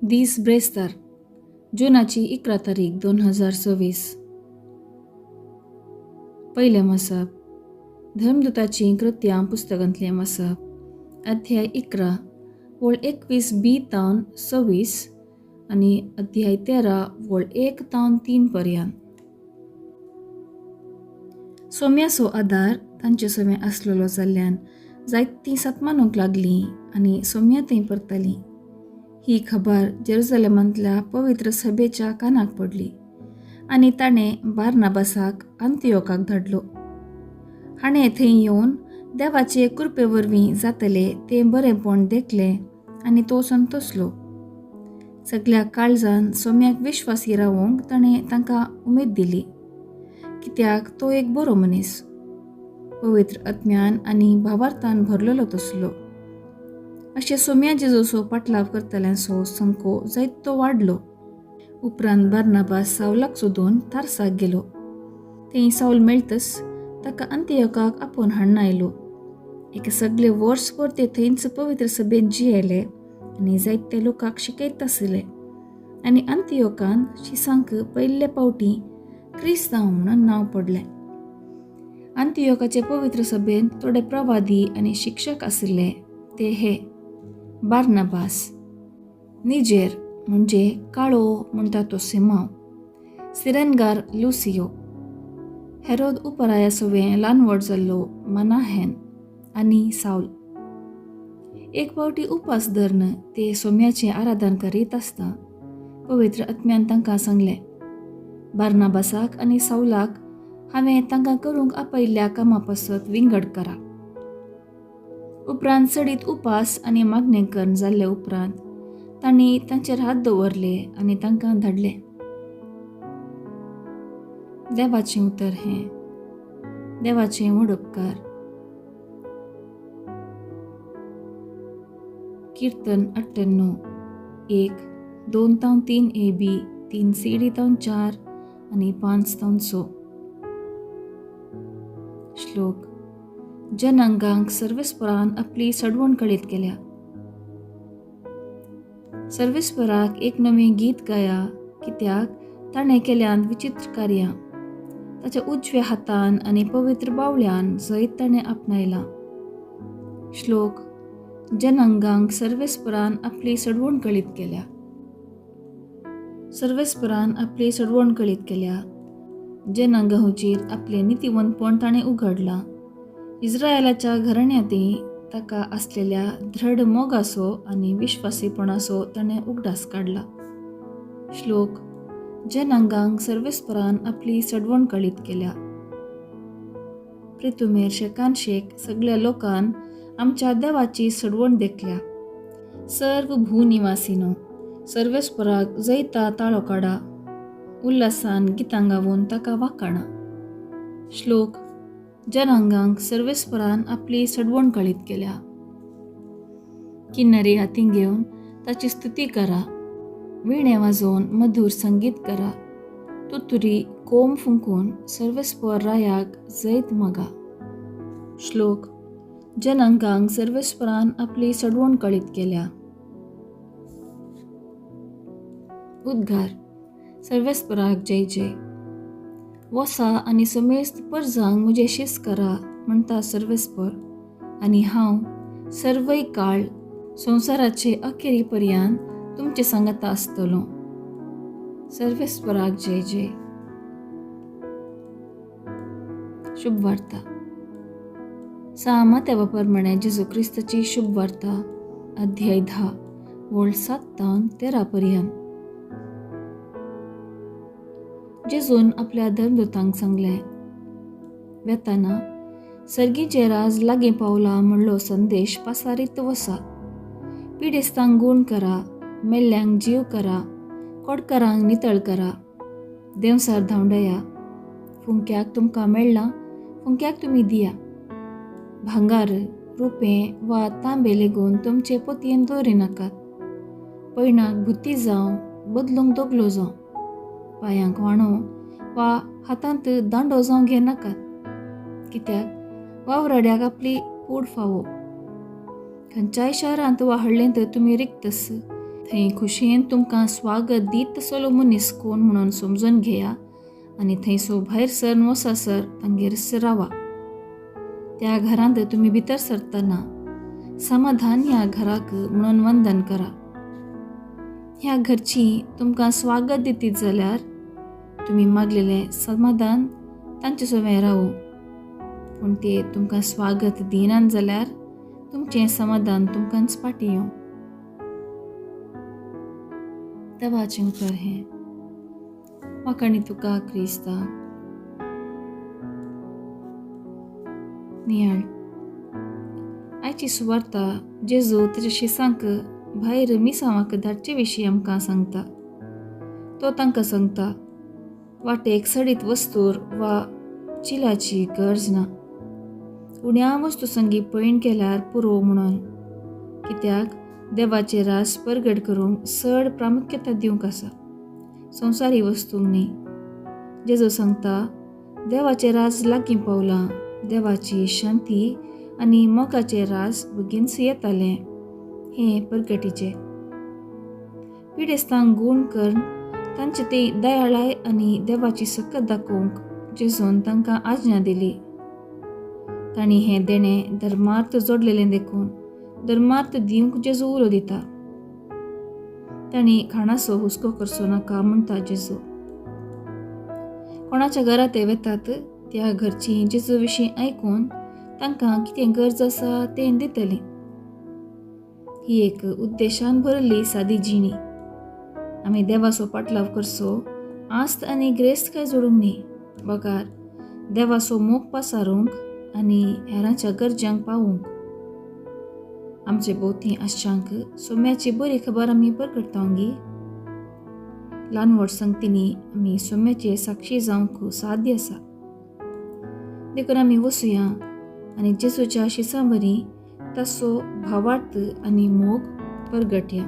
दीस ब्रेस्तार, जुनाची 11 तारीख 2024. पयलें वाचप धर्मदूताचीं कृत्यां पुस्तकांतलें वाचप, अध्याय 11 वळ 21 बी तावन 26 आनी अध्याय 13 वळ 1 तावन 3 पर्यंत. सोम्याचो आदार तांचे सवें आसलेलो जाल्ल्यान जायतीं सतमानूंक लागलीं आनी सोम्या थंय परतालीं. ही खबर जेरुजलेमांतल्या पवित्र सभेच्या कानाक पडली आनी ताणें बार्नाबासाक अंतियोकाक धाडलो. हाणें थंय येवन देवाचे कृपे वरवीं जातले तें बरेंपण देखलें आनी तो संतोसलो. सगल्या काळजान सोम्याक विश्वासी रावंक ताणें तांकां उमेद दिली, कित्याक तो एक बरो मनीस, पवित्र आत्म्यान आनी भावार्थान भरलेलो तसलो. अशें सोम्या जेजूचो पाटलाव करतल्यांचो संको जायतो वाडलो. उपरांत बार्नाबास सावलाक सोदून तारसाक गेलो. थंय सावल मेळतच ताका अंतियोकाक आपोवन हाडून आयलो. एक सगळे वर्सभर ते थंयच पवित्र सभेंत जियेले आनी जायते लोकांक शिकयत आसले आनी अंतियोकान शिसांक पयले पावटी क्रिस्तांव म्हणून नांव पडलें. अंतियोकाचे पवित्र सभेंत थोडे प्रवादी आनी शिक्षक आशिल्ले, ते हे: बार्नाबास, निजेर म्हणजे काळो म्हणटा तो सिमांव, सिरनगार लुसियो, हेरोद उपराया सवें ल्हान व्हड जाल्लो मनाहेन आनी सावल. एक पावटी उपास धरून ते सोम्याचें आराधन करीत आसता पवित्र आत्म्यान तांकां सांगलें, बार्नाबासाक आनी सावलाक हांवें तांकां करूंक आपयल्ल्या कामा पासत विंगड करा. उपरांत चडीत उपास आनी मागणें करून जाल्ले उपरांत तांणी तांचेर हात दवरले आनी तांकां धाडले. देवाचें उतर हें. देवाचें व्हड उपकार. किर्तन 98, 1, 2 तावन 3 ए बी, 3 सी डी तावन 4 आनी 5 तावन 6. श्लोक. जनांगांक सर्वेस्परान आपली सडवण कळीत केल्या. सर्वेस्पराक एक नवें गीत गाया, कित्याक ताणें केल्यांत विचित्र कार्यां. ताच्या उजव्या हातान आनी पवित्र बावळ्यान जैत ताणें आपणायलां. श्लोक. जनांगांक सर्वेस्परान आपली सडवण कळीत केल्या. सर्वेस्परान आपली सडवण कळीत केल्या. जनांगांचेर आपलें नितीवंतपण ताणें उगडलां. इस्रायलाच्या घराण्यांतय ताका आसलेल्या दृढ मोगाचो आनी विश्वासीपणाचो ताणें उगडास काडला. श्लोक. जनांगांक सर्वेस्परान आपली सडवण कळीत केल्या. प्रितुमेर शेकान शेक सगळ्या लोकान आमच्या देवाची सडवण देखल्या. सर्व भूनिवासीनो, सर्वेस्पराक जैता ताळो काडा, उल्हासान गितां गावन ताका वाकाणा. श्लोक. जनांगांक सर्वेस्परान आपली सडवण कळीत केल्या. किन्नरी हातीं घेवन ताची स्तुती करा, विणे वाजोवन मधूर संगीत करा, तुतुरी कोम फुंकून सर्वेस्पर रायाक जैत मागा. श्लोक. जनांगांक सर्वेस्परान आपली सडवण कळीत केल्या. उद्गार. सर्वेस्पराक जय जय. वसा आनी समेस्त परजांक म्हजें शिस करा म्हणटा सर्वेस्पर, आनी हांव सर्वय काळ संवसाराचे अखेरी पर्यंत तुमचे सांगाता आसतलो. सर्वेस्पराक जय जय. शुभ वार्ता. सामात्या प्रमाणे जेजू क्रिस्ताची शुभ वार्ता, अध्याय 10 वळ 7 तावन 13 पर्यंत. जेजून आपल्या धर्मदूतांक सांगलें, वेताना सर्गीचें राज लागीं पावला म्हणलो संदेश पासारीत वसा. पिडेस्तांक गूण करा, मेल्ल्यांक जीव करा, कोडकारांक नितळ करा, देंवसार धांवडया. फुंक्याक तुमकां मेळ्ळां, फुंक्याक तुमी दिया. भांगार, रुपें वा तांबे लेगून तुमचे पोतयेन दवरिनाकात. पयणाक भुती जावं, बदलूंक दोगलो जावं, पांयांक वाणो वा हातांत दांडो जावं घेनाकात, कित्याक वावराड्याक आपली पूड फावो. खंयच्याय शारांत वा हळ्ळेंत तुमी रिगतस थंय खुशयेन तुमकां स्वागत दीत तसलो मनीस कोण म्हणून समजून घेया आनी थंयसो भायर सरन वचासर तांगेर रावा. त्या घरांत तुमी भितर सरतना समाधान ह्या घराक म्हणून वंदन करा. ह्या घरची तुमकां स्वागत दितीत जाल्यार तुमी मागलेलें समाधान तांचे सवें रावूं, पूण ते तुमकां स्वागत दिनात जाल्यार तुमचें समाधान तुमकांच फाटीं येवं. देवाचें उतर हें. वाखाणी तुका क्रिस्ता. नियाळ. आयची सुवार्ता जेजू ताच्या शिसांक भायर मिसांवाक धाडचे विशीं आमकां सांगता. तो तांकां सांगता, वाटेक सडीत वस्तूर वा चिलाची गरज ना, उण्या वस्तू संगी पयण केल्यार पुरो म्हणून, कित्याक देवाचे रास परगट करूंक चड प्रामुख्यता दिवंक आसा, संवसारी वस्तूंक न्ही. जेजू सांगता, देवाचें राज लागीं पावलां, देवाची शांती आनी मोगाचें राज बेगीनच येतालें हें परगटीचें. पिडेस्तांक गूण करून तांचे ते दयाळाय आनी देवाची सकत दाखोवंक जेजून तांकां आज्ञा दिली. तांणी हें देणें धर्मार्थ जोडलेलें देखून धर्मार्थ दिवंक जेजू उलो दिता. तांणी खाणाचो हुस्को करचो नाका म्हणटा जेजू. कोणाच्या घरा ते वेतात त्या घरची जेजू विशीं आयकून तांकां कितें गरज आसा तें दितली. ही एक उद्देशान भरिल्ली सादी जिणी. आमी देवाचो पाटलाव करचो आस्त आनी ग्रेस्तकाय जोडूंक न्ही, बगार देवाचो मोग पासारूंक आनी हेरांच्या गरजांक पावूंक. आमचे भोंवती आसच्यांक सोम्याची बरी खबर आमी परगटतांगी. ल्हान व्हड संगतींनी आमी सोम्याचे साक्षी जावंक साध्य आसा. देखून आमी वसुया आनी जेजूच्या शिसां बरी ताचो भावार्थ आनी मोग परगटया.